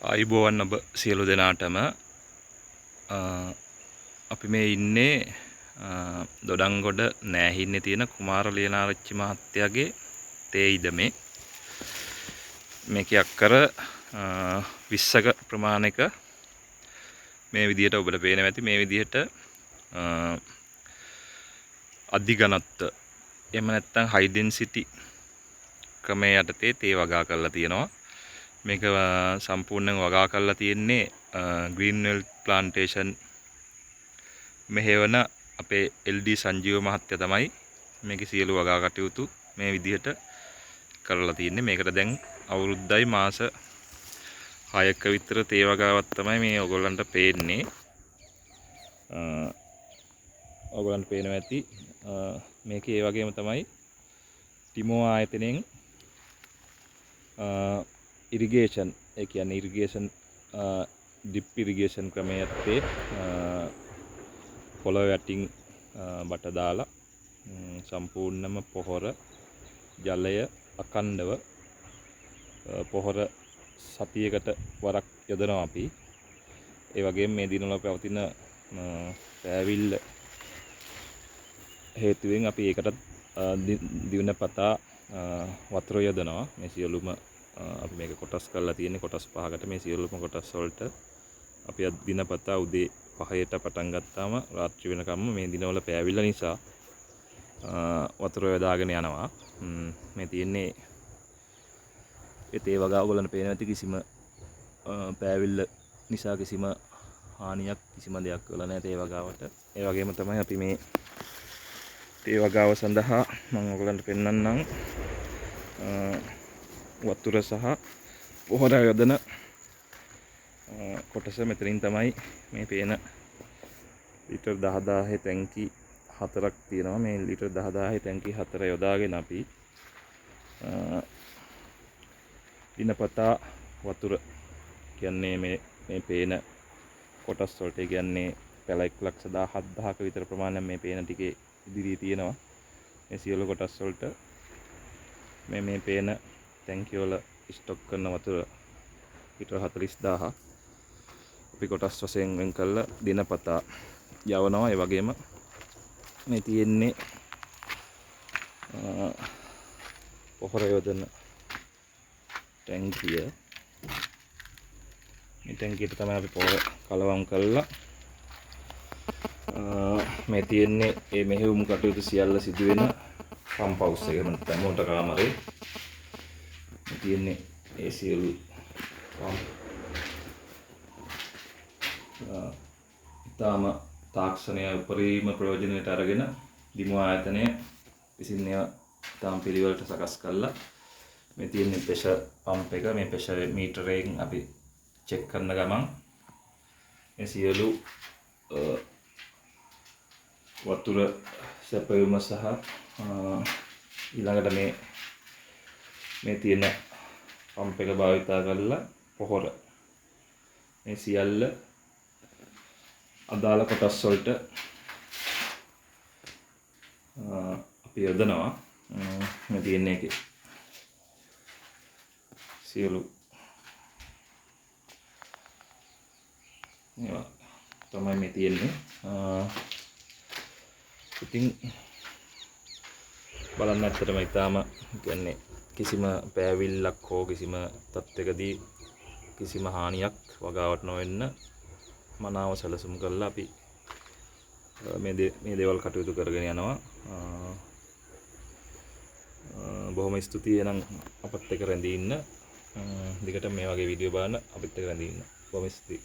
ආයුබෝවන් ඔබ සියලු දෙනාටම. අපි මේ ඉන්නේ දොඩංගොඩ නෑහින්නේ තියෙන කුමාර ලියනාරච්චි මහත්තයාගේ තේ ඉඩමේ. මේකේ අක්කර 20ක ප්‍රමාණයක මේ විදිහට ඔබට පේනවා ඇති. මේ විදිහට අධිඝනත්ව එහෙම නැත්නම් හයි ඩෙන්සිටි ක්‍රමයේ යටතේ තේ වගා කරලා තියෙනවා. මේක සම්පූර්ණයෙන් වගා කරලා තියෙන්නේ ග්‍රීන්වෙල් ප්ලාන්ටේෂන් මෙහෙවන අපේ එල්.ඩී. සංජීව මහත්තයා තමයි මේකේ සියලු වගා කටයුතු මේ විදිහට කරලා තියෙන්නේ. මේකට දැන් අවුරුද්දයි මාස 6ක විතර තේ වගාවක් තමයි මේ ඔයගොල්ලන්ට පේන්නේ. ඔයගොල්ලන්ට පේනවා ඇති. මේකේ ඒ වගේම තමයි ටිමෝ ආයතනයෙන් ඉරිගේෂන්, ඒ කියන්නේ ඉරිගේෂන් ඩ්‍රිප් ඉරිගේෂන් ක්‍රමය යටතේ පොළොව යටින් බට දාලා සම්පූර්ණම පොහොර ජලය අඛණ්ඩව පොහොර සතියකට වරක් යොදනවා අපි. ඒ වගේම මේ දිනවල පවතින පෑවිල්ල හේතුවෙන් අපි ඒකටත් දිනපතා වතුර යොදනවා. මේ සියලුම අපි මේක කොටස් කරලා තියෙන්නේ කොටස් පහකට. මේ සියලුම කොටස් වලට අපි දිනපතා උදේ 5ට පටන් ගත්තාම රාත්‍රී වෙනකම්ම මේ දිනවල පෑවිල්ල නිසා වතුර යොදාගෙන යනවා. මේ තියෙන්නේ ඒ තේ වගාව ඔයගොල්ලන්ට පේනවා ඇති. කිසිම පෑවිල්ල නිසා කිසිම හානියක් කිසිම දෙයක් වෙලා නැහැ තේ වගාවට. ඒ වගේම තමයි අපි මේ තේ වගාව සඳහා මම ඔයගොල්ලන්ට පෙන්වන්නම් වතුර සහ පොහොර යොදන කොටස. මෙතනින් තමයි මේ පේන ලීටර් 10,000 ටැංකි 4ක් තියෙනවා. මේ ලීටර් 10,000 ටැංකි 4 යොදාගෙන අපි දිනපතා වතුර කියන්නේ මේ පේන කොටස් වලට, ඒ කියන්නේ පැල 1,17,000ක විතර ප්‍රමාණයක් මේ පේන ටිකේ ඉදිරියේ තියෙනවා. මේ සියලු කොටස් වලට මේ පේන ටැංකි වල ස්ටොක් කරන වතුර ලීටර් 40,000 අපි කොටස් වශයෙන් වෙන් කරලා දිනපතා යවනවා. ඒ වගේම මේ තියෙන්නේ පොහොර යොදන ටැංකිය. මේ ටැංකියට තමයි අපි පොහොර කලවම් කරලා මේ තියෙන්නේ මේ මෙහෙයුම් කටයුතු සියල්ල සිදුවෙන පම්ප් හවුස් එක. එහෙම නැත්නම් මෝටර කාමරේ. මේ තියෙන්නේ ඒ සියලු පම්ප්. ඉතාම තාක්ෂණය උපරිම ප්‍රයෝජනයට අරගෙන දිමු ආයතනය විසින් ඒවා ඉතාම පිළිවෙලට සකස් කරලා මේ තියෙන්නේ ප්‍රෙෂර් පම්ප් එක. මේ ප්‍රෙෂර් මීටරයෙන් අපි චෙක් කරන ගමන් මේ සියලු වතුර සැපයුම සහ ඊළඟට මේ තියෙන පම්ප් එක භාවිතා කරලා පොහොර මේ සියල්ල අදාළ කොටස් වලට අපි යොදනවා. මේ තියෙන එකේ සියලු මේවා තමයි මේ තියෙන්නේ. ඉතින් බලන්න ඇත්තටම ඉතාම කියන්නේ කිසිම පෑවිල්ලක් හෝ කිසිම තත්ත්වයකදී කිසිම හානියක් වගාවට නොවෙන්න මනාව සැලසුම් කරලා අපි මේ දේවල් කටයුතු කරගෙන යනවා. බොහොම ස්තුතියි. එහෙනම් අපත් එක්ක රැඳී ඉන්න. දිගටම මේ වගේ වීඩියෝ බලන්න අපිත් එක්ක රැඳී ඉන්න. බොහොම ස්තුතියි.